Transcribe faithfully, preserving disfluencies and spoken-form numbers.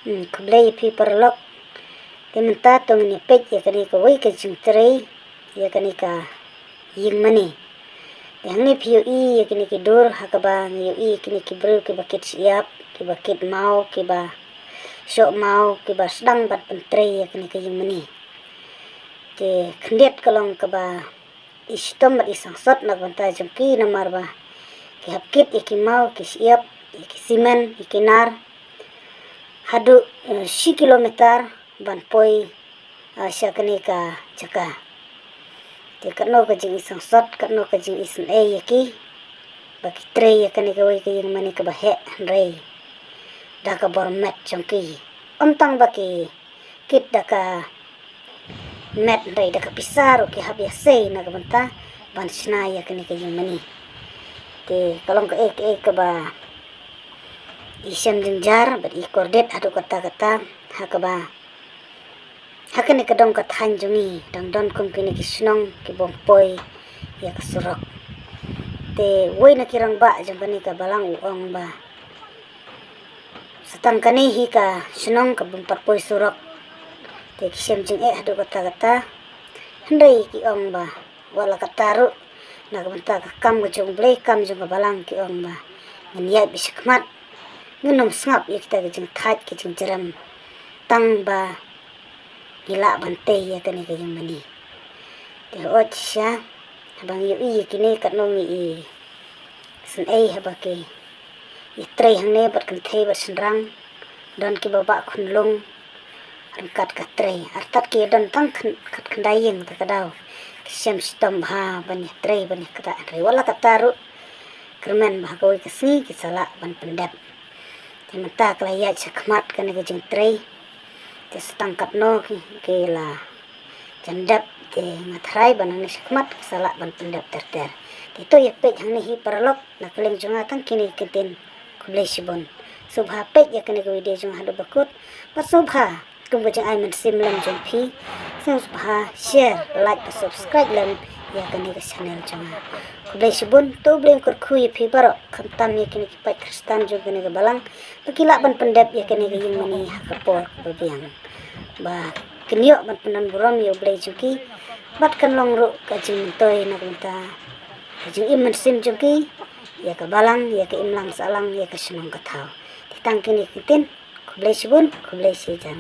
Hmm, khublei ïa phi paralok. Te mynta to ngin ïa peit ïa kane kawei ka jingtrei ïa kane ka ïing mane. Te hangne phi ïohi ïa kine ki dur ha kaba ngi ïohi ïa kine ki briew kiba kit shyiap, kiba kit maw, kiba shoh maw, kiba sdang ban pyntrei ïa kane ka ïing mane. Te khyndiat ka long kaba i shitom bad i sangsot na ka bynta jong ki namar ba ki hap kit ïa ki maw, ki shyiap, ïa ki simen, ïa ki nar haduh, eh, shi kilometer ban poi, eh, sha kane ka jaka. Te katno ka jingisangsot, katno ka jingisynei ïa ki ba ki trei ïa kane kawei ka ïing mane kaba heh, hynrei da ka bor met jong ki. Ym tang ba ki kit da ka met, hynrei da ka pisa ruh ki hap ïasei na ka bynta ban shna ïa kane ka ïing mane. Te ka long kaei kaei kaba i shem jynjar bad i kordit haduh katta katta ha kaba ha kane ka dong ka thaiñ jong ngi dang don kum kine ki shnong ki bym poi ïa ka surok. Te uwei na ki rangbah jong kane ka balang u ong ba sa tang kane hi ka shnong ka bym pat poi surok te ki shem jingeh haduh katta katta. Hynrei ki ong ba wat la katta ruh na ka bynta ka kam ka jong U Blei, kam jong ka balang, ki ong ba ngin ïaid beit shakhmat, ngin ym sngap ïa kita ki jingthait ki jingjrem tang ba ngi lah ban tei ïa kane ka ïing mane. Te hooid shisha haba ngi ïohi ïa kine katno ngi isynei haba ki ïatrei hangne bad kynthei bad shynrang, don kiba bah khunlung ryngkat ka trei. Artat ki ïadon tang khyn-, khatkhyndai ïing ta ka daw. Ki shem shitom bha ban ïatrei ban ïakynduh, hynrei wat la katta ruh kyrmen ba ha kawei ka sngi ki sa lah ban pyndep. Te mynta ka la ïaid shakhmat kane ka jingtrei. Te sa tang katno ki, ki la jan dep, te nga tharai ba nangne shakhmat ki sa lah ban pyndep ter ter. Te to ïa peit hangne hi paralok, na ka liang jong nga tang kine ki ktien. Khublei shibun. Sngewbha peit ïa kane ka video jong nga haduh ba kut. Bad sngewbha kum ka jingai mynsiem lem jong phi, sngewbha share, like bad subscribe lem ïa kane ka channel jong nga. Khublei shibun. To U Blei un kyrkhu ïa phi baroh, khamtam ïa kine ki paid Khristan jong kane ka balang ba ki lah ban pyndep ïa kane ka ïing mane ha ka por kaba biang, ba kin ïoh ban pyndonburom ïa U Blei jong ki bad kan long ruh ka jingmyntoi na ka bynta ka jingim mynsiem jong ki ïa ka balang, ïa ka imlang sahlang, ïa ka shnong ka thaw. Te tang kine ki ktien. Khublei shibun, khublei shihajar.